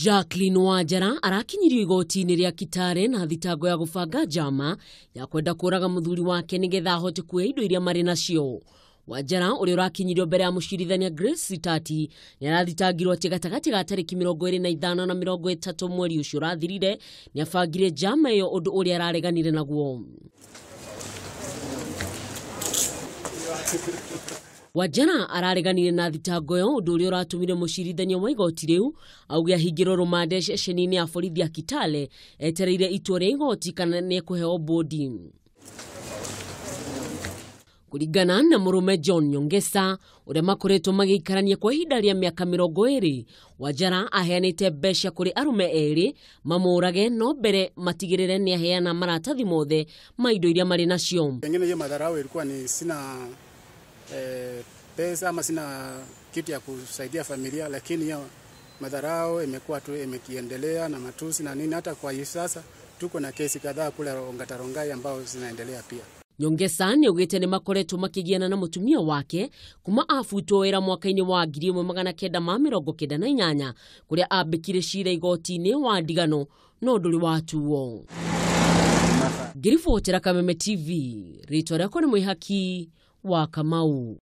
Jacqueline Wanjara arakinyirio igoti-inĩ rĩa Kitale na thitango ya gũbanga njama ya kwenda kũraga mũthuri wake nĩgetha ahote kuoya indo iria marĩ nacio. Wanjara ũrĩa ũrakinyirio mbere ya mũcirithania Grace Sitati nĩ arathitangirwo atĩ gatagatĩ ga tarĩki 25 na 30 mweri ũcio ũrathirire nĩ abangire njama ĩyo ũndũ ũrĩa arareganire naguo. Wanjara arareganire na thitango ĩyo ũndũ ũrĩa ũratũmire mũcirithania wa igoti rĩu auge ahingĩrwo rũmande ceceni-inĩ ya borithi ya Kitale etereire itua rĩa igoti kana nĩ ekũheo bodi. Kũringana na mũrũme John Nyongesa ũrĩa makoretwo magĩikarania kwa ihinda rĩa mĩaka 20, Wanjara aheanĩte mbeca kũrĩ arũme erĩ mamũrage no mbere matigĩrĩre nĩ aheana maratathi mothe ma indo iria marĩ nacio. Pengine hiyo madharau ilikuwa ni sina pesa ama sina kitu ya kusaidia familia, lakini hiyo madharau imekuwa tu imekiendelea na matusi na nini. Hata kwa hivi sasa tuko na kesi kadhaa kule Ongata Rongai ambao zinaendelea pia. Nyongesa nĩ augĩte nĩ makoretwo makĩgiana na mũtumia wake kuma abutwo wĩra mwaka-inĩ wa 1998 kũrĩa ambĩkire cira igoti-inĩ wa ndigano no ndũrĩ watuo. Ngĩribotera Kameme TV, rĩtwa rĩakwa nĩ Mwĩhaki wa Kamau.